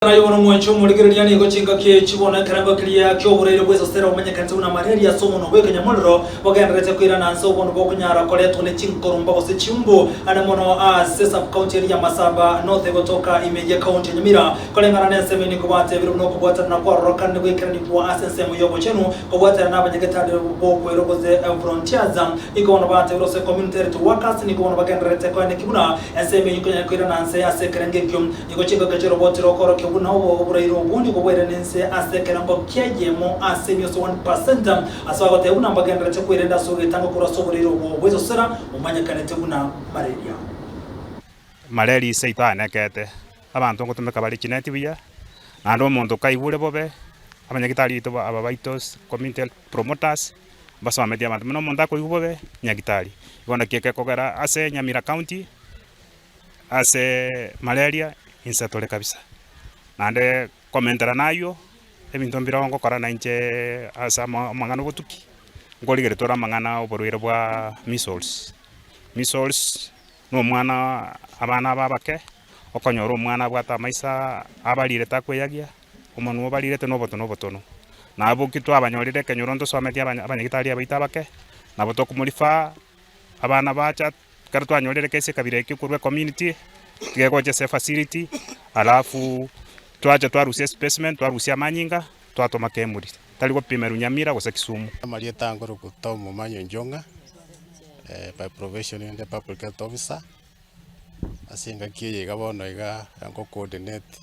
Naye bono mwanche omorigereria nigo chingaki echi bono ekerengo keria ki'oboraire bw'esosera bomanyekanete buna malaria ase omonwa bw'ekanyamorero bogendererete koirana nse obondo bokonyara koretwa ne chinkoromba gose chiumbu ande mono ase sub-county eria ya Masaba North egotoka ime ye county ya Nyamira. Koreng'ana nensemo eye nigo batebire buna okobwatanana kwarorokana goikeranigwa ase ensemo y'obochenu kobwaterana n'abanyagetari b'okoirwa gose volunteers nigo bono batebire gose community health workers nigo bono bagendererete koeneki buna ensemo eyio konyara koirana nse ase ekerengo ekio. Nigo chingaki chi'oroboti rokoorokia buna oboraire obwo nigo bwairana inse ase ekerengo ki'eyemo ase emioso 1%, ase bagoteba buna mbagendererete kwerenda ase ogetanga korwa ase oboraire obwo bw'esosera bomanyekanete buna malaria. Malaria seito anekete, abanto ngotumeka bare chineti buya, naende omonto kaigure bobe, abanyagitari baito aba baito community health promoters, mbasometie abanto buna omonto akoigwa bobe, nyagitari. Igo naki ekekogera ase Nyamira county. Ase malaria inse tore kabisa, naende komentera naywo, ebinto mbire ngokora nainche ase amang'ana obotuki, nkorigereria tore amang'ana oborwaire bwa measles. Measles na omwana abana aba abake, okonyora omwana abwate amaiso abarire takweyagia, omonwa obarirete na obotono obotono. Nabo ki twabanyorire ekenyoro ntosometie abanyagitari abaito abake, nabo tokomorifa abana bacha. Ekero twanyorire ekesi ekabira ekio korwa ecommunity, tigegocha ase efacility, alafu twacha twarusia especimen, twarusia amanyinga, twatoma Kemuri, tari gopimerwa Nyamira gose Kisumu. Amarieta nkorokwa Tom Omanyo Njonga, by profession inde public health officer, ase engaki eye iga bono iga nko coordinate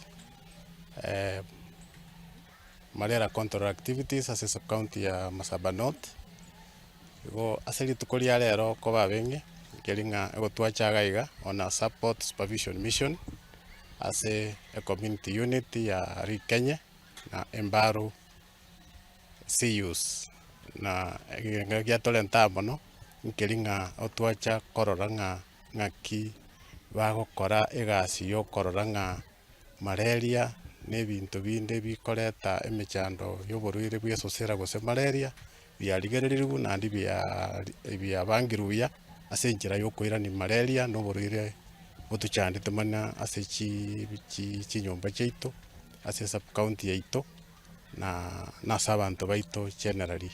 malaria control activities ase esubcounty ya Masaba North. Igo ase rituko ria rero koba abenge, nkeri ng'a egotwacha iga iga on a support supervision mission ase ecommunity unit ya Rikenye na Embaru CUs. Na egento giatorenta aa mono, nkeri ng'a otwacha korora ng'a ng'aki bagokora egasi ya okorora ng'a malaria na ebinto binde bikoreta emechando ya oborwaire bwa esosera gose malaria. Biarigererigwe naende biabangirwe buya ase enchera y'okoirania malaria na oborwaire botochandete mana ase chinyomba chiaito, ase esub county yaito, na ase abanto baito generally.